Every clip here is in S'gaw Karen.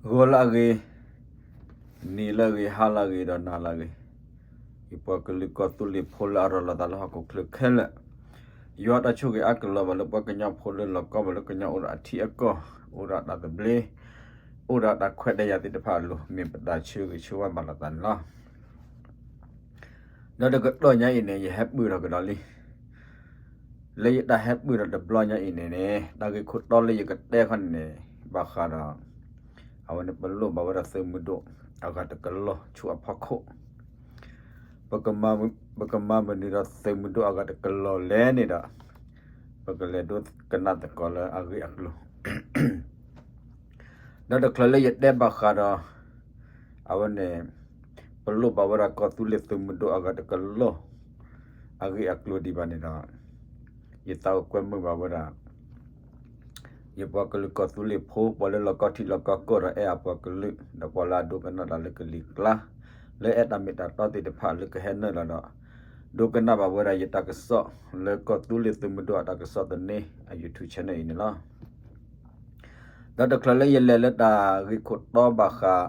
ဂီၤလၢအဂ့ၤ, နံၤလၢအဂ့ၤ, ဟါလၢအဂ့ၤ ဒီးနၤလၢအဂ့ၤ, ယပှၤကလုာ်ကီၢ်သူလ့ၤဖိလၢအရၤလီၤသးလၢဟီၣ်ခိၣ်ချၢခဲလၢာ်, ယွၤတၢ်ဆိၣ်ဂ့ၤအါကလီၤဘၣ်လၢပှၤကညီဖိလၢလီၤကီဘၣ်လၢကညီအိၣ်ဒီးအထံအကီၢ်, အိၣ်ဒီးတၢ်သဘျ့, အိၣ်ဒီးတၢ်ခွဲးတၢ်ယာ်သ့ၣ်တဖၣ်အလိၤ မ့ၢ်ပတၢ်ဆၢဂ့ၤဆၢဝါဘၣ်လိာ်သးန့ၣ်လီၤ. ဒီးတကတီၢ်ညါအံၤန့ၣ် ယဟဲပၢၢ်ထီၣ်ကဒီးလံ. လၢယတၢ်ဟဲပၢၢ်ထီၣ်တဘျီညါအံၤန့ၣ်န့ၣ် တၢ်ဂ့ၢ်ခိၣ်တီလၢယကတဲခီန့ၣ်န့ၣ် ဘၣ်ဃးဒီး အဝဲန့ၣ်ပလိၣ်ဘၣ်ဝဲဒၣ်သုးမုၢ်ဒိၣ်အဂၤတကလီၢ်ဆူအဖီခိၣ်, ပကမၤမနုၤဒီးသုးမုၢ်ဒိၣ်အဂၤတကလီၢ်လဲၣ်န့ၣ်ဒီး ပကလဲၤဒိကနၣ်သကိးလၢအဂ့ၢ်အကျိၤ ဒီးတချုးလၢယတဲဘၣ်ဃးဒီး အဝဲန့ၣ် ပလိၣ်ဘၣ်ဝဲဒၣ်ကီၢ်သူလ့ၤသုးမုၢ်ဒိၣ်အဂၤတကလီၢ် အဂ့ၢ်အကျိၤဒံးဘၣ်န့ၣ်ဒီး ယသးအိၣ်ကွဲမုာ်ဘၣ်ဝဲဒၣ် ယပှၤကလုာ်ကီၢ်သူလ့ၤဖိ ပှၤလၢလီၤကီထံလီၤကီကီၢ်ဒီးအဲၣ်အပှၤကလုာ် ဒီးပှၤလၢအဒိကနၣ်တၢ်လၢကလံၤကျါ လၢအဲၣ်တၢ်မ့ၢ်တၢ်တီသ့ၣ်တဖၣ်လၢကဟဲနုာ်လီၤဒီး ဒိကနၣ်ဘၣ်ဝဲဒၣ်ယတၢ်ကစီၣ်လၢကီၢ်သူလ့ၤသုးမုၢ်ဒိၣ်အတၢ်ကစီၣ်သန့ အ YouTube channel အံၤန့ၣ်လီၤ. ဒီးတချုးလၢယလဲၤလၢတၢ်ဂ့ၢ်ခိၣ်တီဘၣ်ဃး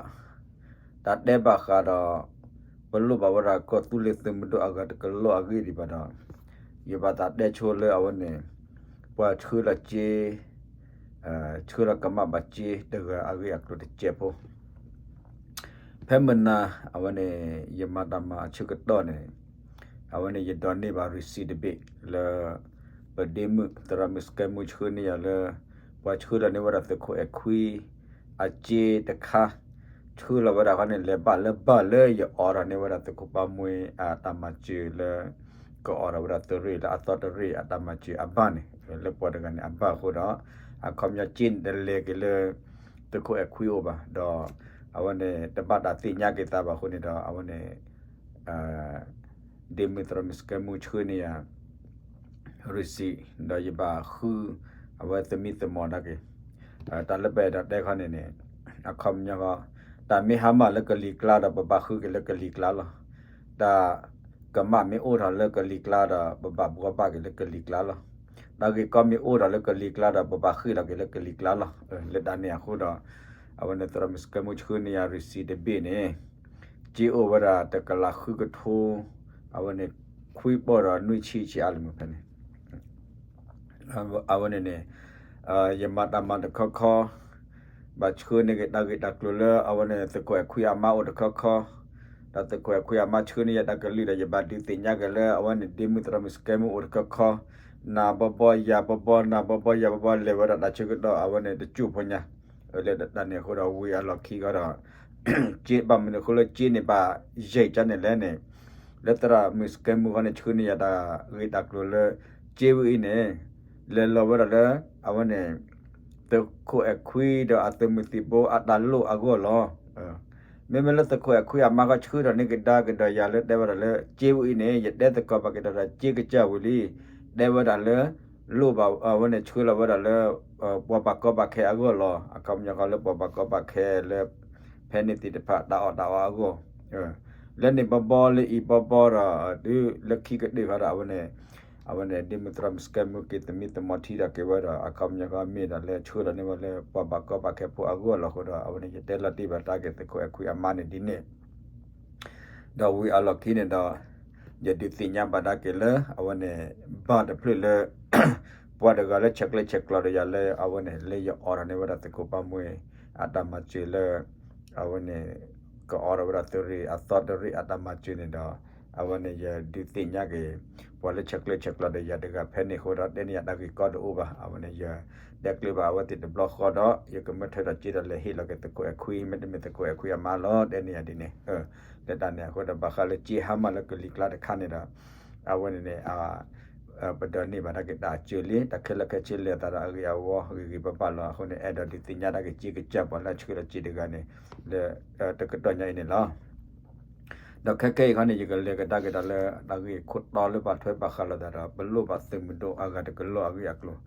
တၢ်တဲဘၣ်ဃးဒီး ပလိၣ်ဘၣ်ဝဲဒၣ်ကီၢ်သူလ့ၤသုးမုၢ်ဒိၣ်အဂၤတကလီၢ်အဂ့ၢ်ဒံးဘၣ်ဒီး ယဘၣ်သးတဲဆိလၢအဝဲန့ၣ် ပှၤဆှၢလီၤစ့ ဆှၢလီၤကမၣ်ဘၣ်စ့တဂၤအဂ့ၢ်အကျိၤတစဲးဖိ ဖဲမနၤ အဝဲန့ၣ် ယမၤတၢ်မၤအဆၢကတီၢ်န့ၣ် အဝဲန့ၣ်ယဒိးန့ၢ်ဘၣ် receipt တဘ့ၣ်လၢ ပဒ့မုၣ်သရၣ်မုၣ်စကဲမူဆှၢန့ၢ်ယၤလၢ ပှၤဆှၢလီၤန့ၢ်ဝဲဒၣ်သုးခိၣ်အဲၣ်ခွံ အစ့တခါ ဆှၢလီၤဝဲဒၣ်ခီန့ၣ် လဲၤဘၣ်လၢဘၣ်လၢယအိးထီၣ်န့ၢ်ဝဲဒၣ်သုးခိၣ်ပၢ်မှဲအတၢ်မၤစၢၤလၢ ကအိးထီၣ်ဝဲဒၣ်သုးရ့ၣ်လၢအသီတရ့ၣ်အတၢ်မၤစၢၤအဘၣ်န့ၣ် လၢပှၤတဂၤန့ၣ်အဘၣ်အဃိဒီး အခီပညီစ့န့ၣ်တလဲၤက့ၤလၢ သုးခိၣ်အဲၣ်ခွံအိၣ်ဘၣ်ဒီး အဝဲန့ၣ် တဘၣ်တၢ်သ့ၣ်ညါက့ၤသးဘၣ်အဃိန့ၣ်ဒီး အဝဲန့ၣ် ဒ့မုၣ်သရၣ်မုၣ်စကဲမူဆှၢန့ၢ်ယၤ receipt ဒီးယဘၣ်ဃု အဝဲသမံသမိးဒၣ်က့ၤ တၢ်လၢပအဲၣ်ဒိးတဲခီန့ၣ်န့ၣ် အခီပညီဃီ တၢ်မ့ၢ်ဟါမၢ်လၢကလံၤကျါဒီး ပဘၣ်ဃုက့ၤလၢကလံၤကျါလီၤ. တၢ်ကမၣ်မ့ၢ်အိၣ်ထီၣ်လၢကလံၤကျါဒီး ပဘၣ်ဘှီဘၣ်က့ၤလၢကလံၤကျါလီၤ. တၢ်ဂ့ၢ်ကီမ့ၢ်အိၣ်ထီၣ်လၢကလံၤကျါဒီး ပဘၣ်ဃ့ၢ်လီၤက့ၤလၢကလံၤကျါလီၤ. လၢတၢ်န့ၣ်အဃိဒီး အဝဲန့ၣ်သရၣ်မုၣ်စကဲမူဆှၢန့ၢ်ယၤ receipt တဘ့ၣ်န့ၣ် စ့အိၣ်ဝဲဒၣ်တကလးဃုကထိ အဝဲန့ၣ် ခွံပီၢ်ဒီးနွံဆံဆံးအါလံမုၢ်ဖဲန့ၣ် အဝဲန့ၣ်န့ၣ် ယမၤတၢ်မၤတခီခီ ဘၣ်ဆှၢန့ၢ်က့ၤတၢ်ဂ့ၢ်တၢ်ကျိၤလၢအဝဲန့ၣ် သုးခိၣ်အဲၣ်ခွံအမါအိၣ်တခီခီ ဒီးသုးခိၣ်အဲၣ်ခွံအမါဆှၢန့ၢ်ယၤတၢ်ကလုၢ်ဒီး ယဘၣ်ဒုးသ့ၣ်ညါက့ၤလၢအဝဲန့ၣ် ဒ့မုၣ်သရၣ်မုၣ်စကဲမူအိၣ်တခီခီ နၤဘီဘီယၤဘီဘီ နၤဘီဘီယၤဘီဘီ လဲၤဝဲဒၣ်တၢ်ဆၢကတီၢ်အဝဲန့ၣ် တစိၢ်ဖိညါ လၢတၢ်န့ၣ်အဃိဒီးဝံၤအလီၢ်ခံဃီဒီး စ့ဘၣ်မနုၤအဃိလၢစ့န့ၣ်ဘၣ်ယံာ်ကါန့ၣ်လဲၣ်န့ၣ် လၢသရၣ်မုၣ်စကဲမူဃီန့ၣ် ဆှၢန့ၢ်ယၤတၢ်ဂ့ၢ်တၢ်ကျိၤလၢ စ့ဝဲအံၤန့ၣ် လဲၤလီၤဝဲဒၣ်လၢ အဝဲန့ၣ် သုးခိၣ်အဲၣ်ခွံဒီးအသုးမုၢ်သံၣ်ဘိအတၢ်လိၣ်အဂီၢ်လီၤ. မ့မ့ၢ်လၢသုးခိၣ်အဲၣ်ခွံအမါဃီဆှၢထီၣ်န့ၢ်ကဒါကဒီးယၤလၢ တဲဝဲဒၣ်လၢ စ့ဝဲအံၤန့ၣ် ယတဲသကိးဘၣ်က့ၤဒီး စ့ကစၢ်ဝံၤလံ တဲဝဲဒၣ်လၢ လိၣ်ဘၣ်အဝဲန့ၣ်ဆှၢလီၤဝဲဒၣ်လၢ ပှၤဘၣ်ကီဘၣ်ခဲအဂီၢ်လီၤ. အခီပညီဃီလၢပှၤဘၣ်ကီဘၣ်ခဲလၢ ဖဲန့ၣ်သ့ၣ်တဖၣ်တၢ်အီၣ်တၢ်အီအဂီၢ် လၢန့ၣ်ဘီဘီလၢအံၤဘီဘီဒီး တုၤလၢခံကတၢၢ်ဃီဒီး အဝဲန့ၣ် အဝဲန့ၣ် ဒ့မုၣ်သရၣ်မုၣ်စကဲမူက့ၤသမံသမိးထံဒီးက့ၤဝဲဒီး အခီပညီဃီမ့ၢ်ဒၣ်လၢဆှၢလီၤန့ၢ်ဝဲလၢပှၤဘၣ်ကီဘၣ်ခဲဖိအဂီၢ်လီၤအဃိဒီး အဝဲန့ၣ် ယတဲလီၤတံၢ်ဘၣ်တၢ်က့ၤသုးခိၣ်အဲၣ်ခွံအမါန့ၣ်ဒ်န့ၣ် ဒီးဝံၤအလီၢ်ခံန့ၣ်ဒီး ယဒုးသ့ၣ်ညါဘၣ်ဒၣ်က့ၤလၢ အဝဲန့ၣ် ဘၣ်တဖျၢၣ်လၢ ပှၤတဂၤလၢဆဲးကျၢဆဲးကျိးဒီးယၤလၢ အဝဲန့ၣ် လၢယအိးထီၣ်န့ၢ်ဝဲဒၣ်သုးခိၣ်ပၢ်မှဲ အတၢ်မၤစၢၤလၢ အဝဲန့ၣ် ကအိးထီၣ်ဝဲဒၣ်သုးရ့ၣ်အသီတရ့ၣ်အတၢ်မၤစၢၤန့ၣ်ဒီး အဝဲန့ၣ် ယဒုးသ့ၣ်ညါက့ၤ ပှၤလၢဆဲးကျၢဆဲးကျိးဒီးယၤတဂၤဖဲန့ၣ်အဃိဒီး တဲန့ၢ်ယၤတၢ်ဂ့ၢ်ကီတအိၣ်ဘၣ်. အဝဲန့ၣ် ယတဲကျၢၤဘၣ်အဝဲသ့ၣ်တဘျီဃီဒီး ယကမၢထၢဒီးစ့ဒီးလဲၤဟ့ၣ်လီၤက့ၤသုးခိၣ်အဲၣ်ခွံ မ့တမ့ၢ်သုးခိၣ်အဲၣ်ခွံအမါလီၤ တဲန့ၢ်ယၤဒ်န့ၣ် လၢတၢ်န့ၣ်အဃိဒီး ဘၣ်ဃးလၢစ့ဟါမၢ်လၢကလံၤကျါတခါန့ၣ်ဒီး အဝဲန့ၣ်န့ၣ် ပဒိးန့ၢ်ဘၣ်တၢ်က့ၤတၢ်အစၢၤလံ တၢ်ခဲလၢာ်ခဲဆ့လဲၤသးဒီးအဂ့ၤအဝီဂ့ၤဂ့ၤဘၣ်ဘၣ်လီၤ. အဃိန့ၣ် အဲၣ်ဒိးဒုးသ့ၣ်ညါတၢ်က့ၤစ့ကစၢ်ပှၤလၢအဆှၢလီၤစ့တဂၤန့ၣ် လၢ တကတီၢ်ညါအံၤန့ၣ်လီၤ. ဒီးခဲခဲအံၤခီန့ၣ် ယကလဲၤကဒါက့ၤတၢ်လၢတၢ်ဂ့ၢ်ခိၣ်တီလၢဘၣ်ထွဲဘၣ်ဃးလိာ်သးဒီး ပလိၣ်ဘၣ်သုးမုၢ်ဒိၣ်အဂၤတကလီၢ်အဂ့ၢ်အကျိၤ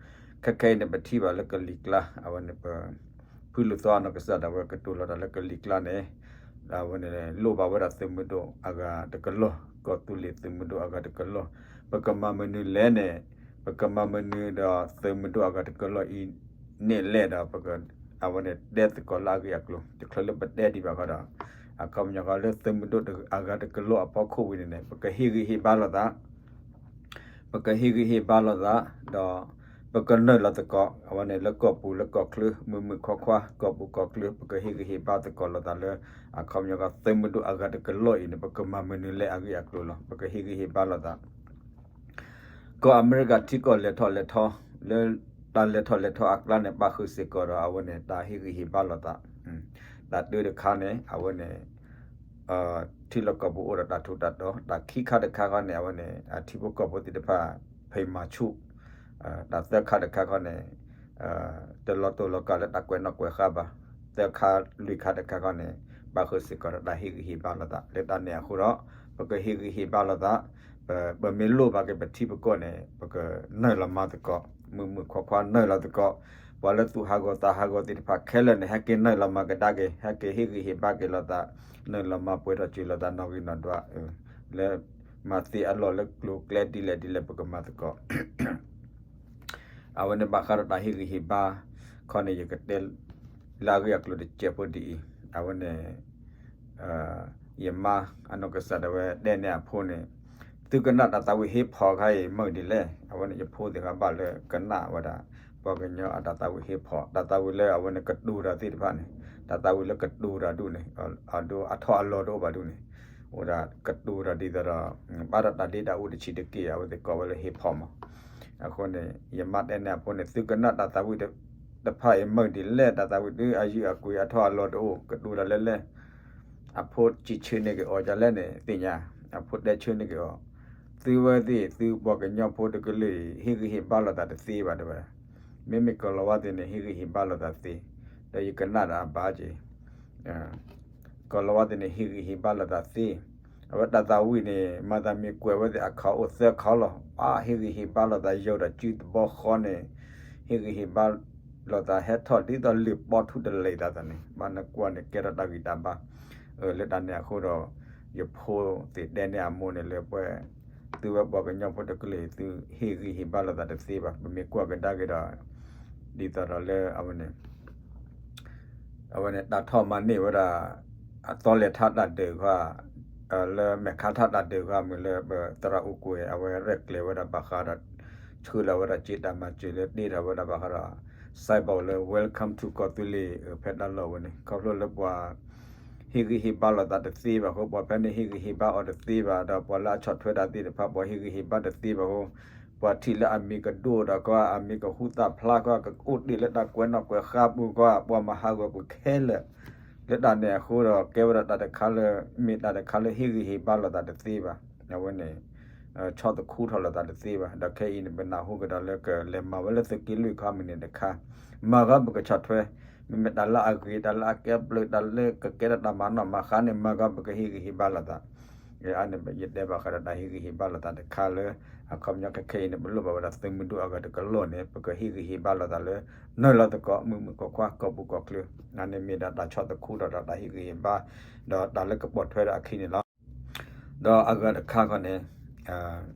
ခဲခဲအံၤန့ၣ် ပထံၣ်ဘၣ်လၢကလံၤကျါ အဝဲန့ၣ်ပ ဖုလူၤသီအနီၢ်ကစၢ်ဒၣ်ဝဲကတိၤလီၤတၢ်လၢကလံၤကျါန့ၣ် အဝဲန့ၣ် လိၣ်ဘၣ်ဝဲဒၣ်သုးမုၢ်ဒိၣ်အဂၤတကလီၢ် ကီၢ်သူလ့ၤသုးမုၢ်ဒိၣ်အဂၤတကလီၢ် ပကမၤမနုၤလဲၣ်န့ၣ် ပကမၤမနုၤဒီးသုးမုၢ်ဒိၣ်အဂၤတကလီၢ်အံၤန့ၣ်လဲၣ်ဒီး ပက အဝဲန့ၣ်တဲသကိးလၢအဂ့ၢ်အကျိၤ တချုးလၢပတဲဒံးဘၣ်ဃီဒီး အခီပညီဃီလၢသုးမုၢ်ဒိၣ်အဂၤတကလီၢ်အဖီခိၣ်ဝံၤန့ၣ်န့ၣ် ပကဟ့ၣ်ဂံၢ်ဟ့ၣ်ဘါလိာ်သး ပကဟ့ၣ်ဂံၢ်ဟ့ၣ်ဘါလိာ်သး ဒီး ပကနုာ်လီၤသကိး အဝဲန့ၣ်လၢကီၢ်ပူၤလၢကီၢ်ချၢ မုၢ်မုၢ်ခွါခွါ ကီၢ်ပူၤကီၢ်ချၢ ပကဟ့ၣ်ဂံၢ်ဟ့ၣ်ဘါသကိးလိာ်သးလၢ အခီပညီဃီသုးမုၢ်ဒိၣ်အဂၤတကလီၢ်အံၤန့ၣ် ပကမၤမနုၤလဲၢ်အဂ့ၢ်အကျိၤလီၤ. ပကဟ့ၣ်ဂံၢ်ဟ့ၣ်ဘါလိာ်သး ကီၢ်အမဲရကၤထံကီၢ်လဲၤထီၣ်လဲၤထီ လၢတၢ်လဲၤထီၣ်လဲၤထီအကျါန့ၣ် ပာ်ဃုာ်စ့ၢ်ကီးဒီးအဝဲန့ၣ် တၢ်ဟ့ၣ်ဂံၢ်ဟ့ၣ်ဘါလိာ်သး တၢ်တၢတခါန့ၣ် အဝဲန့ၣ် ထံလီၢ်ကီၢ်ပူၤအိၣ်ဒီးတၢ်ထူးတၢ်တီၤ တၢ်ခံခါတခါခီန့ၣ် အဝဲန့ၣ် အထံဖိကီၢ်ဖိသ့ၣ်တဖၣ် ဖံးမၤဆူၣ် တၢ်သၢခါတခါခီန့ၣ် တလီၤတိၢ်လီၤကးလၢတၢ်ကွဲးနီၣ်ကွဲးဃါဘၣ် သၢခါလွံၢ်ခါတခါခီန့ၣ် ပာ်ဃုာ်စ့ၢ်ကီးဒီးတၢ်ဟ့ၣ်ဂံၢ်ဟ့ၣ်ဘါလိာ်သး လၢတၢ်န့ၣ်အဃိဒီး ပကဟ့ၣ်ဂံၢ်ဟ့ၣ်ဘါလိာ်သး ပမ့ၢ်လိၣ်ဘၣ်က့ၤပထံပကီၢ်န့ၣ် ပကနုာ်လီၤမၤသကိး မုၢ်မုၢ်ခွါခွါနုာ်လီၤသကိး ပှၤလၢသူၣ်ဟးဂီၤသးဟးဂီၤသ့ၣ်တဖၣ်ခဲလၢာ်န့ၣ် ဟဲက့ၤနုာ်လီၤမၤကဒါက့ၤ ဟဲက့ၤဟ့ၣ်ဂံၢ်ဟ့ၣ်ဘါက့ၤလိာ်သး နုာ်လီၤမၤပှဲၤထီၣ်စၢၤလိာ်သးနီၣ်ဂံၢ်နီၣ်ဒွး လၢ မၤသ့အလီၢ်လၢကျိၤကျဲဒ်လဲၣ်ဒ်လဲၣ် ပကမၤသကိး အဝဲန့ၣ်ဘၣ်ဃးဒီးတၢ်ဟ့ၣ်ဂံၢ်ဟ့ၣ်ဘါ ခီန့ၣ် ယကတဲ လၢအဂ့ၢ်အကျိၤတစဲးဖိဒ်အံၤ အဝဲန့ၣ် ယမါအနီၢ်ကစၢ်ဒၣ်ဝဲတဲန့ၢ်အဖိန့ၣ် သုကနၣ်တၢ်သးဝံၣ်ဟ့ၣ်ဖီၣ်ခါအံၤမုာ်ဒ်လဲၣ် အဝဲန့ၣ် ယဖိသ့ၣ်တဖၣ်ဘၣ်လၢကနၣ်ဝဲဒၣ် ပှၤကညီအတၢ်သးဝံၣ်ဟ့ၣ်ဖီၣ် တၢ်သးဝံၣ်လၢအဝဲန့ၣ်ကတိၤတၢ်သ့ၣ်တဖၣ်န့ၣ် တၢ်သးဝံၣ်လၢကတိၤတၢ်ဒူၣ်န့ၣ် အဒိ အထီၣ်အလီၢ်တအိၣ်ဘၣ်ဒူၣ်န့ၣ် အိၣ်ဒၣ်ကတိၤတၢ်ဒ်သိးဒီး ဘၣ်ဒီးတၢ်ဒ့တၢ်အူတဆံးတက့ၢ် အဝဲသ့ၣ်ကိးဝဲလၢဟ့ၣ်ဖီၣ်မး အဃိန့ၣ် ယမါတဲန့ၢ်အဖိန့ၣ် သုကနၣ်တၢ်သးဝံၣ်တဖၣ်အံၤမုာ်ဒ်လဲၣ် တၢ်သးဝံၣ်ဒုးအယုၢ်အကွံာ်အထီၣ်အလီၢ်တအိၣ် ကတိၤတၢ်လဲၣ်လဲၣ် အဖိစံးဆၢန့ၢ်က့ၤအီၤဒ်လဲၣ်န့ၣ် သ့ၣ်ညါ အဖိတဲဆၢန့ၢ်က့ၤအီၤ သုဝဲသ့ၣ် သုပှၤကညီဖိတကလုာ်အံၤ ဟ့ၣ်ဂံၢ်ဟ့ၣ်ဘါလိာ်သးတသ့ဘၣ်တဲဝဲဒၣ် မ့မ့ၢ်ကီၤလၤဝါသ့ၣ်န့ၣ် ဟ့ၣ်ဂံၢ်ဟ့ၣ်ဘါလိာ်သးသ့ ဒီးယကနၣ်ဒီးအဘၣ်က့ၤ ကီၤလၤဝါသ့ၣ်န့ၣ် ဟ့ၣ်ဂံၢ်ဟ့ၣ်ဘါလိာ်သးသ့ အဝဲတၢ်သးဝံၣ်န့ၣ် မၤသးမ့ၢ်ကွဲးဝဲသ့ၣ်အခီအိၣ်သၢခီလီၤ ဘၣ်ဟ့ၣ်ဂံၢ်ဟ့ၣ်ဘါလိာ်သးယိာ်ဒီးစုသဘီဃီန့ၣ် ဟ့ၣ်ဂံၢ်ဟ့ၣ်ဘါလိာ်သးဟဲထီၣ်ဒ်သိးလံာ်ပီထူတလံာ်သးသးန့ၣ် ဘၣ်နကွၢ်န့ၣ်ကဲထီၣ်တၢ်ဂံၢ်တၢ်ဘါ လၢတၢ်န့ၣ်အဃိဒီး ယဖိသ့ၣ်တဲန့ၢ်အမိၢ်န့ၣ်လၢပှဲၤ သုဝဲပှၤကညီဖိတကလုာ် သုဟ့ၣ်ဂံၢ်ဟ့ၣ်ဘါလိာ်သးတသ့ဘၣ် ပမ့ၢ်ကွၢ်ကဒါက့ၤဒီး ဒ်သိးဒီးလၢအဝဲန့ၣ် အဝဲန့ၣ်တၢ်ထီၣ်မၤန့ၢ်ဝဲဒၣ် အသီလဲၤထါတၢ်ဒုးခီ လၢမဲာ်ခါထါတၢ်ဒုးခီ မ့ၢ်လၢပသရၣ်အူကွဲၤ အဝဲရဲၣ်ကျဲၤဝဲဒၣ်ဘၣ်ဃးဒီး ဆှၢလီၤဝဲဒၣ်စ့တၢ်မၤစၢၤလၢတ့ထီၣ်ဝဲဒၣ်ဘၣ်ဃးဒီး စဲးဘီးလၢ Welcome to ကီၢ်သူလ့ၤ ဖဲတၢ်လီၢ်ဝဲန့ၣ် ခီဖျိလၢပှၤ ဟ့ၣ်ဂံၢ်ဟ့ၣ်ဘါလိာ်သးတသ့ဘၣ်အဃိ ပှၤဖဲန့ၣ်ဟ့ၣ်ဂံၢ်ဟ့ၣ်ဘါအီၤတသ့ဘၣ် ဒီးပှၤလၢအဆီၣ်ထွဲတၢ်သ့ၣ်တဖၣ် ပှၤဟ့ၣ်ဂံၢ်ဟ့ၣ်ဘါတသ့ဘၣ်အဃိ ပှၤထံၣ်လၢအမံၤကဒိၣ်ဒီးကီ အမံၤကဟူသၣ်ဖျါကီ ကအိၣ်တ့ၢ်လၢတၢ်ကွဲးနီၣ်ကွဲးဃါပူၤကီ ပှၤမၤဟးဂီၤကွံာ်ခဲလၢာ် လၢတၢ်န့ၣ်အဃိဒီး ကဲဝဲဒၣ်တၢ်တခါလၢ မ့ၢ်တၢ်တခါလၢဟ့ၣ်ဂံၢ်ဟ့ၣ်ဘါလိာ်သးတသ့ဘၣ် အဝဲန့ၣ် ဆီၣ်သခူထီၣ်လိာ်သးတသ့ဘၣ် ဒီးခဲအံၤန့ၣ် ပနၢ်ဟူကဒီးလၢကလဲၤမၤဝဲလၢသုးက့လွံၢ်ခီမုၢ်နံၤတခါ မၤဂီၤပကဆီၣ်ထွဲ မ့မ့ၢ်တၢ်လၢအဂ့ၤ တၢ်လၢအကဲဘျုး တၢ်လၢကကဲထီၣ်တၢ်မၤနီၣ်မၤဃါန့ၣ် မၤဂီၤပကဟ့ၣ်ဂံၢ်ဟ့ၣ်ဘါလိာ်သး အန့ၣ်ယတဲဘၣ်ဃးဒီးတၢ်ဟ့ၣ်ဂံၢ်ဟ့ၣ်ဘါလိာ်သးတခါလၢ အခီပညီခဲခဲအံၤန့ၣ် ပလိၣ်ဘၣ်ဝဲဒၣ်သုးမုၢ်ဒိၣ်အဂၤတကလီၢ်န့ၣ် ပကဟ့ၣ်ဂံၢ်ဟ့ၣ်ဘါလိာ်သးလၢ နုာ်လီၤသကိး မုၢ်မုၢ်ခွါခွါ ကီၢ်ပူၤကီၢ်ချၢ အန့ၣ်မ့ၢ်ဒၣ်တၢ်ဆီၣ်သခူထီၣ်ဒီးတၢ်ဟ့ၣ်ဂံၢ်ဟ့ၣ်ဘါ ဒီးတၢ်လၢကပိာ်ထွဲဒီးအခံန့ၣ်လီၤ. ဒီးအဂၤတခါခီန့ၣ်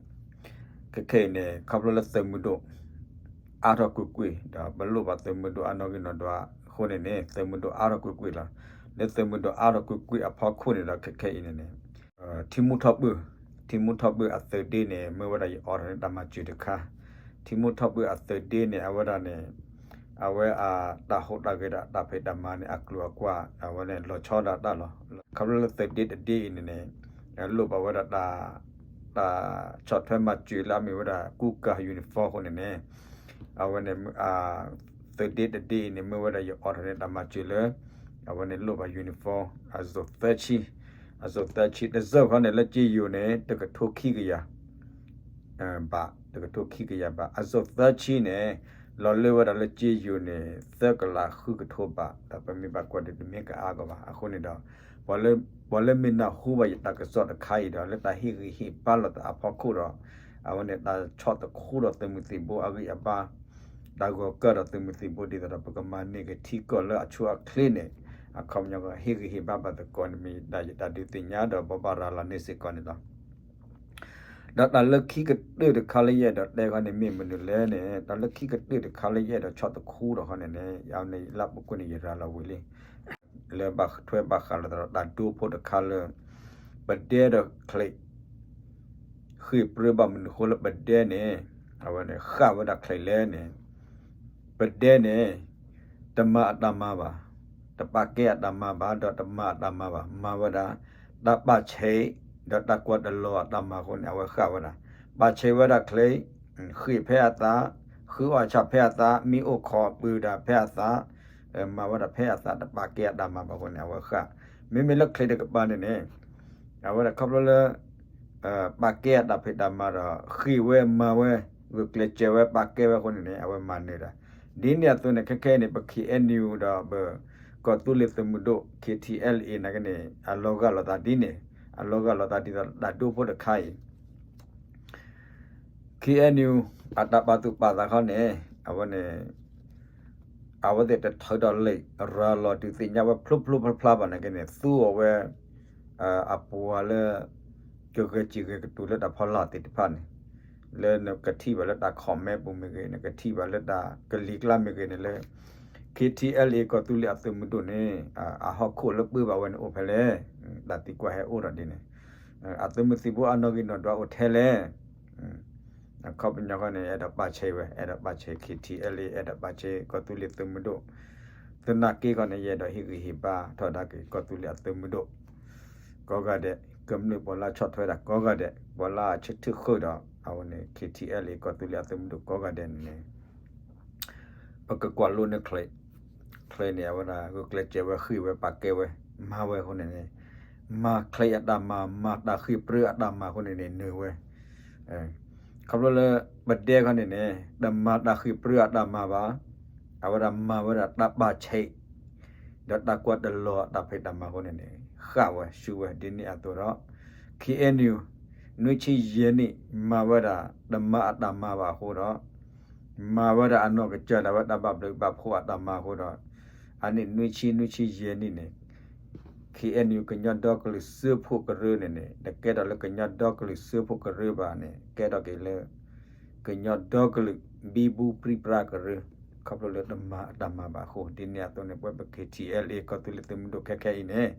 ခဲခဲအံၤန့ၣ် ခီဖျိလၢသုးမုၢ်ဒိၣ် အါထီၣ်ကွ့ၢ်ကွ့ၢ် ဒီးပလိၣ်ဘၣ်သုးမုၢ်ဒိၣ်အနီၣ်ဂံၢ်နီၣ်ဒွးအဃိန့ၣ်န့ၣ် သုးမုၢ်ဒိၣ်အါထီၣ်ကွ့ၢ်ကွ့ၢ်လီၤ. လၢသုးမုၢ်ဒိၣ်အါထီၣ်ကွ့ၢ်ကွ့ၢ်အဖီခိၣ်န့ၣ်ဒီး ခဲခဲအံၤန့ၣ်န့ၣ် ထံမူထီၣ်ပၢၢ် ထံမူထီၣ်ပၢၢ်အသုးဒ့န့ၣ် မ့ၢ်ဝဲဒၣ်ယအိးထီၣ်န့ၢ်တၢ်မၤစၢၤတခါ ထံမူထီၣ်ပၢၢ်အသုးဒ့န့ၣ် အဝဲဒၣ်န့ၣ် အဝဲအတၢ်ဟူးတၢ်ဂဲၤဒီးတၢ်ဖံးတၢ်မၤန့ၣ် အကျိၤအကွာ် အဝဲန့ၣ်လီၤဆီဒၣ်တၢ်လီၤ. ခီဖျိလၢသုးဒ့တဒ့အံၤန့ၣ်န့ၣ် လိၣ်ဘၣ်ဝဲဒၣ် တၢ်ဆီၣ်ထွဲမၤစၢၤလၢအမ့ၢ်ဝဲဒၣ် ကူကၤ uniform အဃိန့ၣ်န့ၣ် အဝဲန့ၣ် သုးဒ့တဒ့အံၤန့ၣ် မ့ၢ်ဝဲဒၣ်ယအိးထီၣ်န့ၢ်တၢ်မၤစၢၤလၢ အဝဲန့ၣ်လိၣ်ဘၣ် uniform အစိၤသၢဆံ အစိၤသၢဆံ တစိၤခီန့ၣ် လၢကၠ့ယိၤန့ၣ် တကထိခံကယၤ ဘး တကထိခံကယၤဘး အစိၤသၢဆံန့ၣ် လီၤလၢဝဲဒၣ်လၢကၠ့ယိၤန့ၣ် သၢကလးဃုကထိဘး ဒီးပမ့ၢ်ဘၣ်ကွၢ်ဒုးတမ့ၢ်ကအါကီးဘၣ် အဃိန့ၣ်ဒီး ပှၤလၢမ့ၢ်နၢ်ဟူဘၣ်ယတၢ်ကစီၣ်တခါအံၤဒီး လၢတၢ်ဟ့ၣ်ဂံၢ်ဟ့ၣ်ဘါလိာ်သးအဖီခိၣ်ဒီး အဝဲန့ၣ်တၢ်ဆီၣ်သခူဒီးသုးမုၢ်သံၣ်ဘိအဂံၢ်အဘါ တၢ်ဂီၤကၢၢ်ဒီးသုးမုၢ်သံၣ်ဘိဒ်သိးဒီး ပကမၤန့ၢ်က့ၤထံကီၢ်လၢအဆိအချ့န့ၣ် အခီပညီကဟ့ၣ်ဂံၢ်ဟ့ၣ်ဘါဘၣ်သကိးန့ၣ် မ့ၢ်ဒၣ်ယတၢ်ဒုးသ့ၣ်ညါဒီးဘိးဘၣ်ရၤလီၤန့ၢ်စ့ၢ်ကီးန့ၣ်လီၤ. ဒီးတၢ်လၢခံကတၢၢ်တခါလၢယအဲၣ်ဒိးတဲခီန့ၣ် မ့ၢ်မနုၤလဲၣ်န့ၣ်, တၢ်လၢခံကတၢၢ်တခါလၢယအဲၣ်ဒိးဆီၣ်သခူဒီးခီန့ၣ်န့ၣ်, ယန့ၣ်လၢပူၤကွံာ်န့ၣ် ယရၤလီၤဝံၤလံ, လၢဘၣ်ထွဲဘၣ်ဃးလိာ်သးဒီးတၢ်ဒိဖိတခါလၢ ပဒဲဒီးချံး ဃ့ၢ်ပြၢဘၣ်မနုၤအဃိလၢပဒဲန့ၣ် အဝဲန့ၣ်ဃၣ်ဝဲဒၣ်ချံးလဲၣ်န့ၣ်, ပဒဲန့ၣ် တမၤအတၢ်မၤဘၣ်, တပာ်ကဲအတၢ်မၤဘၣ် ဒီးတမၤအတၢ်မၤဘၣ်, မၤဝဲဒၣ် တၢ်ပာ်ဆံး ဒီးတၢ်ကွၢ်တလီၤအတၢ်မၤအဃိန့ၣ် အဝဲဃၣ်ဝဲဒၣ်, ပာ်ဆံးဝဲဒၣ်ချံး ဃ့ၢ်ဖဲအသး, ဃုအီၣ်ဆၣ်ဖဲအသး, မ့ၢ်အိၣ်ခိးပုၢ်တၢ်ဖဲအသး, မၤဝဲဒၣ်ဖဲအသး တပာ်ကဲအတၢ်မၤဘၣ်အဃိန့ၣ် အဝဲဃၣ်, မ့မ့ၢ်လၢချံးတကပၤန့ၣ်န့ၣ် အဝဲဒၣ်ခီဖျိလၢ ပာ်ကဲအတၢ်ဖံးတၢ်မၤဒီး ဃ့ၢ်ဝဲမၤဝဲ ဂုာ်ကျဲးစၢးဝဲပာ်ကဲဝဲအဃိန့ၣ်န့ၣ် အဝဲမၤနၢၤတၢ်, ဒ်န့ၣ်အသိးန့ၣ် ခဲခဲအံၤန့ၣ် ပ ခ့ၣ်အဲၣ်ယူၣ် ဒီးပ ကီၢ်သူလ့ၤသုးမုၢ်ဒိၣ် ခ့ၣ်ထံၣ်အဲလ်အ့ၣ် နာ်က့န့ၣ် အလီၤဂာ်လိာ်သးဒ်န့ၣ်, အလီၤဂာ်လိာ်သးဒ်သိးတၢ်ဒိဖိတခါအံၤ ခ့ၣ်အဲၣ်ယူၣ် အတၢ်ပာ်သူၣ်ပာ်သးခီန့ၣ် အဝဲန့ၣ် အဝဲသ့ၣ်တထုးထီၣ်လံာ်ရၤလီၤဒုးသ့ၣ်ညါဝဲဖျိဖျိဖျါဖျါဘၣ်နာ်က့န့ၣ် သူအီၤဝဲ အပှၤလၢ ကဂဲၤစံၣ်ဂဲၤကတိၤလၢတၢ်ဖီလာ်သ့ၣ်တဖၣ်န့ၣ်, လၢနကထံၣ်ဘၣ်လၢတၢ် comment ပူၤမ့ၢ်ဂ့ၤ, နကထံၣ်ဘၣ်လၢတၢ်ကလံၤကျါမ့ၢ်ဂ့ၤန့ၣ်လၢ ခ့ၣ်ထံၣ်အဲလ်အ့ၣ် ကီၢ်သူလ့ၤအသုးမုၢ်ဒိၣ်န့ၣ် အဟီၣ်ခိၣ်လၢပၢဘၣ်ဝဲန့ၣ်အိၣ်ဖဲလဲၣ်, တၢ်သံကွၢ်ဟဲအိၣ်ဒီးဒ်န့ၣ်, အသုးမုၢ်သံၣ်ဘိအနီၣ်ဂံၢ်နီၣ်ဒွးအိၣ်ထဲလဲၣ် အခီပညီဃီန့ၣ် အဲၣ်ဒိးပာ်ဆံးဝဲ, အဲၣ်ဒိးပာ်ဆံး ခ့ၣ်ထံၣ်အဲလ်အ့ၣ်, အဲၣ်ဒိးပာ်ဆံး ကီၢ်သူလ့ၤသုးမုၢ်ဒိၣ်, သနာ်က့ဃီန့ၣ် ယအဲၣ်ဒိးဟ့ၣ်ဂံၢ်ဟ့ၣ်ဘါထီၣ်ဒၣ်က့ၤ ကီၢ်သူလ့ၤအသုးမုၢ်ဒိၣ် ကိးဂၤဒဲး, ကမျၢၢ်ပှၤလၢအဆီၣ်ထွဲဒၣ်ကိးဂၤဒဲး, ပှၤလၢအဆၢထၢၣ်ဃုာ်ဒီး အဝဲန့ၣ် ခ့ၣ်ထံၣ်အဲလ်အ့ၣ် ကီၢ်သူလ့ၤအသုးမုၢ်ဒိၣ်ကိးဂၤဒဲးန့ၣ်န့ၣ် ပကကွၢ်လိန့ၢ်ချံး, ချံးန့ၣ် အဝဲဒၣ်ဂုာ်ကျဲးစၢးဝဲ ဃ့ၢ်ဝဲ ပာ်ကဲဝဲ မၤဝဲအဃိန့ၣ်န့ၣ်, မၤချံးအတၢ်မၤ, မၤတၢ်ဃ့ၢ်ပြၢအတၢ်မၤအဃိန့ၣ်န့ၣ် နၢၤဝဲ ခီဖျိလၢ ပဒဲခီန့ၣ်န့ၣ် တမၤတၢ်ဃ့ၢ်ပြၢအတၢ်မၤဘၣ်, အဝဲဒၣ်မၤဝဲဒၣ်တၢ်ပာ်ဆံး ဒီးတၢ်ကွၢ်တလီၤအတၢ်ဖံးတၢ်မၤအဃိန့ၣ်န့ၣ် ဃၣ်ဝဲဆူဝဲဒ်န့ၣ်အသိးဒီး ခ့ၣ်အဲၣ်ယူၣ် နွံဆံယဲၢ်နံၣ် မၤဝဲဒၣ် တမၤအတၢ်မၤဘၣ်အဃိဒီး မၤဝဲဒၣ်အနီၢ်ကစၢ်ဒၣ်ဝဲတၢ်ဘၣ်ဘျုးဘၣ်ဖှိၣ်အတၢ်မၤအဃိဒီး အနံၣ်နွံဆံ နွံဆံယဲၢ်နံၣ်န့ၣ် ခ့ၣ်အဲၣ်ယူၣ် ကညီဒီကလုာ်စၢဖှိၣ်ကရၢန့ၣ်န့ၣ် တကဲထီၣ်လၢကညီဒီကလုာ်စၢဖှိၣ်ကရၢဘၣ်န့ၣ် ကဲထီၣ်က့ၤလၢ ကညီဒီကလုာ် ဘံဘူပြံပြါကရၢ, ခီဖျိလၢတမၤအတၢ်မၤဘၣ်အဃိ ဒ်န့ၣ်အသိးန့ၣ် ပဝဲပ ခ့ၣ်ထံၣ်အဲလ်အ့ၣ် ကီၢ်သူလ့ၤသုးမုၢ်ဒိၣ်ခဲခဲအံၤန့ၣ်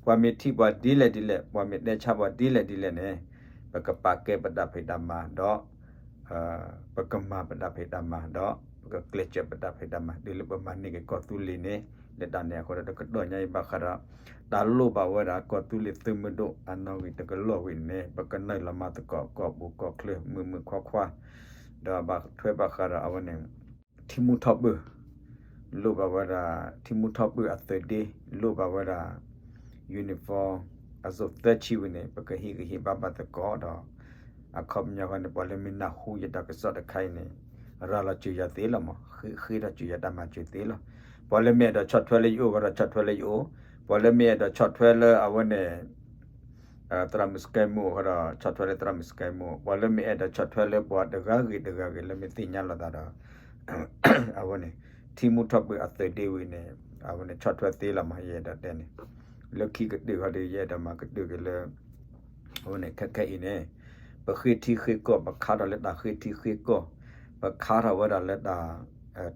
ပှၤမ့ၢ်ထံၣ်ပှၤဒ်လဲၣ်ဒ်လဲၣ် ပှၤမ့ၢ်တဲဆါပှၤဒ်လဲၣ်ဒ်လဲၣ်န့ၣ် ပကပာ်ကဲပတၢ်ဖံးတၢ်မၤဒီး ပကမၤပတၢ်ဖံးတၢ်မၤဒီး ပကကျဲးစၢးပတၢ်ဖံးတၢ်မၤ တုၤလၢပမၤန့ၢ်က့ၤကီၢ်သူလ့ၤန့ၣ် လၢတၢ်န့ၣ်အဃိဒီး တကတီၢ်ညါအံၤဘၣ်ဃးဒီး တၢ်လိၣ်ဘၣ်ဝဲဒၣ် ကီၢ်သူလ့ၤသုးမုၢ်ဒိၣ်အနီၣ်ဂံၢ်တကလီၢ်ဝံၤန့ၣ် ပကနုာ်လီၤမၤသကိး ကီၢ်ပူၤကီၢ်ချၢ မုာ်မုာ်ခွါခွါ ဒီးဘၣ်ထွဲဘၣ်ဃးဒီးအဝဲန့ၣ် ထံမူထီၣ်ပၢၢ် လိၣ်ဘၣ်ဝဲဒၣ် ထံမူထီၣ်ပၢၢ်အသုးဒ့ လိၣ်ဘၣ်ဝဲဒၣ် uniform အစိၣ်သၢဆံဝံၤန့ၣ် ပကဟ့ၣ်ဂံၢ်ဟ့ၣ်ဘါဘၣ်သကိးဒီး အခီပညီဃီန့ၣ် ပှၤလၢမ့ၢ်နၢ်ဟူယတၢ်ကစီၣ်တခါအံၤန့ၣ် ရၤလီၤစၢၤယၤသ့လီၤမး ဃ့ထီၣ်စၢၤယၤတၢ်မၤစၢၤသ့လီၤ. ပှၤလၢမ့ၢ်အဲၣ်ဒိးဆီၣ်ထွဲလၢယအိၣ်ဃီဒီးဆီၣ်ထွဲလၢယအိၣ်, ပှၤလၢမ့ၢ်အဲၣ်ဒိးဆီၣ်ထွဲလၢအဝဲန့ၣ် သရၣ်မုၣ်စကဲမူအဃီဒီး ဆီၣ်ထွဲလၢသရၣ်မုၣ်စကဲမူ, ပှၤလၢမ့ၢ်အဲၣ်ဒိးဆီၣ်ထွဲလၢပှၤတဂၤဂ့ၤတဂၤဂ့ၤလၢမ့ၢ်သ့ၣ်ညါလိာ်သးဒီး အဝဲန့ၣ် ထံမူထီၣ်ပၢၢ်အသုးဒ့ဝံၤန့ၣ် အဝဲန့ၣ်ဆီၣ်ထွဲသ့လီၤမး ယအဲၣ်ဒိးတဲန့ၣ် လၢခံကတၢၢ်ဃီဒီး ယအဲၣ်ဒိးမၤကတၢၢ်က့ၤလၢ အဝဲန့ၣ် ခဲခဲအံၤန့ၣ် ပဃ့ထံဃ့ကီၢ် ပခါထီၣ်လၢတၢ်ဃ့ထံဃ့ကီၢ်, ပခါထီၣ်ဝဲဒၣ်လၢတၢ်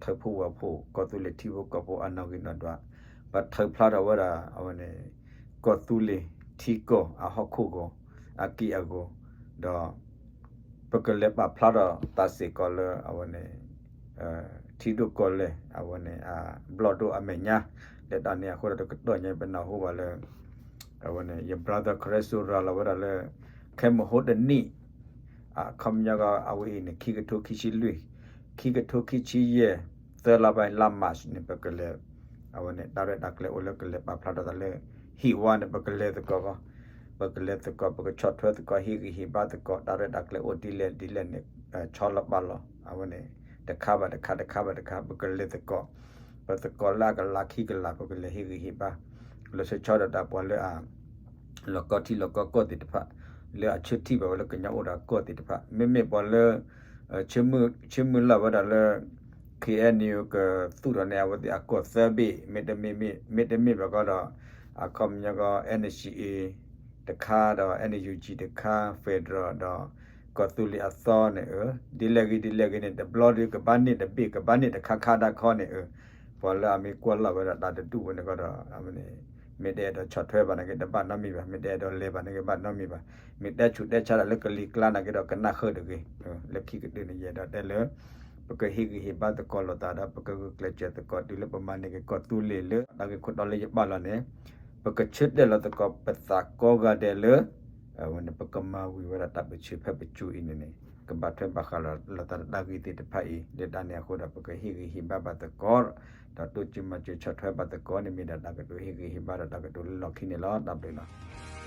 ထၢဖှိၣ်ဝဲဖှိၣ် ကီၢ်သူလ့ၤထံဖိကီၢ်ဖိအနီၣ်ဂံၢ်နီၣ်ဒွး, ပထုးဖျါထီၣ်ဝဲဒၣ် အဝဲန့ၣ် ကီၢ်သူလ့ၤထံကီၢ်အဟီၣ်ခိၣ်ဂီၤ အက့ၢ်အဂီၤ, ဒီး ပကလဲၤပာ်ဖျါထီၣ်သးစ့ၢ်ကီးလၢ အဝဲန့ၣ် ထံဒိၣ်ကီၢ်လဲၢ် အဝဲန့ၣ် ဘျီၣ်ဒိၣ်အမဲာ်ညါ, လၢတၢ်န့ၣ်အဃိဒီး တကတီၢ်ညါ ပနၢ်ဟူဘၣ်လၢ အဝဲန့ၣ် ယ brother ခရၢစိရၤလီၤဝဲဒၣ်လၢ ခဲမုၢ်ဟိတနံၣ် အခီပညီကီး အဝဲအံၤန့ၣ် ခံကထိခံဆံလွံၢ်, ခံကထိခံဆံယဲၢ် သၢလါဘၣ် လါ March န့ၣ် ပကလဲၤ အဝဲန့ၣ် တၢ်ရဲၣ်တၢ်ကျဲၤအိၣ်လၢကလဲၤပာ်ဖျါထီၣ်သးလၢ ဟံၣ်ဝါန့ၣ် ပကလဲၤသကိးကီး, ပကလဲၤသကိး ပကဆီၣ်ထွဲသကိး ဟ့ၣ်ဂံၢ်ဟ့ၣ်ဘါသကိး တၢ်ရဲၣ်တၢ်ကျဲၤအိၣ်ဒ်လဲၣ်ဒ်လဲၣ်န့ၣ် ဆီလီၤပာ်လီၤ အဝဲန့ၣ် တခါဘၣ်တခါ တခါဘၣ်တခါ ပကလဲၤသကိး, ပသကိးလၢအကလးခံကလး ပကလဲၤဟ့ၣ်ဂံၢ်ဟ့ၣ်ဘါ, လီၤဆီဆီဒီးတၢ်ပှၤလၢအ လီၢ်ကီထံလီၢ်ကီကီၢ်သ့ၣ်တဖၣ် လၢအဆၢထံၣ်ဘၣ်ဝဲလၢကညီအိၣ်ဒီးကီၢ်သ့ၣ်တဖၣ် မ့မ့ၢ်ပှၤလၢ ဆၢမုၢ်လၢ်ဝဲဒၣ်လၢ ခ့ၣ်အဲၣ်ယူၣ် ကသူၣ်ထီၣ်န့ၢ်အဝဲသ့ၣ်အကီၢ်သၢဘ့ၣ် မ့တမ့ၢ်ဘၣ်ကီးဒီး အခီပညီကီး NCA တခါဒီး NUG တခါ federal ဒီး ကီၢ်သူလ့ၤအသီန့ၣ် အၢ ဒ်လဲၣ်ဂ့ၤဒ်လဲၣ်ဂ့ၤန့ၣ် တဘျီဒီးကဘၣ်န့ၢ်တဘ့ၣ် ကဘၣ်န့ၢ်တခါခါဒၣ်ခီန့ၣ် အၢ ပှၤလၢအမ့ၢ်ကွၢ်လီၤဝဲဒၣ်တၢ်တဒူၣ်ဝဲန့ၣ်ကီဒီး မ့ၢ်တအဲၣ်ဒိးဆီၣ်ထွဲဘၣ်နာ်က့ တဘၣ်နီတမံၤဘၣ်, မ့ၢ်တအဲၣ်ဒိးလဲၤဘၣ်နာ်က့ ဘၣ်နီတမံၤဘၣ်, မ့ၢ်တဲဆူးတဲဆါဒၣ်လၢကလံၤကျါနာ်က့ဒီး ကနၣ်ဃုာ်တဂ့ၤ. လၢခံကတၢၢ်န့ၣ် ယအဲၣ်ဒိးတဲလၢ ပကဟ့ၣ်ဂံၢ်ဟ့ၣ်ဘါသကိးလိာ်သးဒီး ပကဂုာ်ကျဲးစၢးသကိးတုၤလၢပမၤန့ၢ်က့ၤကီၢ်သူလ့ၤလၢ တၢ်ဂ့ၢ်ခိၣ်တီလၢယပာ်လီၤန့ၣ် ပကဆၢတဲာ်လီၤသကိးပသးကိးဂၤဒဲးလၢ အဝဲန့ၣ် ပကမၤဝံၤဝဲဒၣ်တၢ်ပၢဆှၢဖဲပစိၤအံၤန့ၣ်န့ၣ် ကဘၣ်ထွဲဘၣ်ဃးလီၤသးဒီးတၢ်ဂ့ၢ်သ့ၣ်တဖၣ်အံၤ လၢတၢ်န့ၣ်အဃိဒီး ပကဟ့ၣ်ဂံၢ်ဟ့ၣ်ဘါဘၣ်သကိး ဒီးတိစၢၤမၤစၢၤဆီၣ်ထွဲဘၣ်သကိးန့ၣ် မ့ၢ်ဒၣ်တၢ်ကတိၤဟ့ၣ်ဂံၢ်ဟ့ၣ်ဘါဒီးတၢ်ကတိၤလၢလီၢ်ခံန့ၣ်လီၤ. တၢ်ဘျုးလီၤ.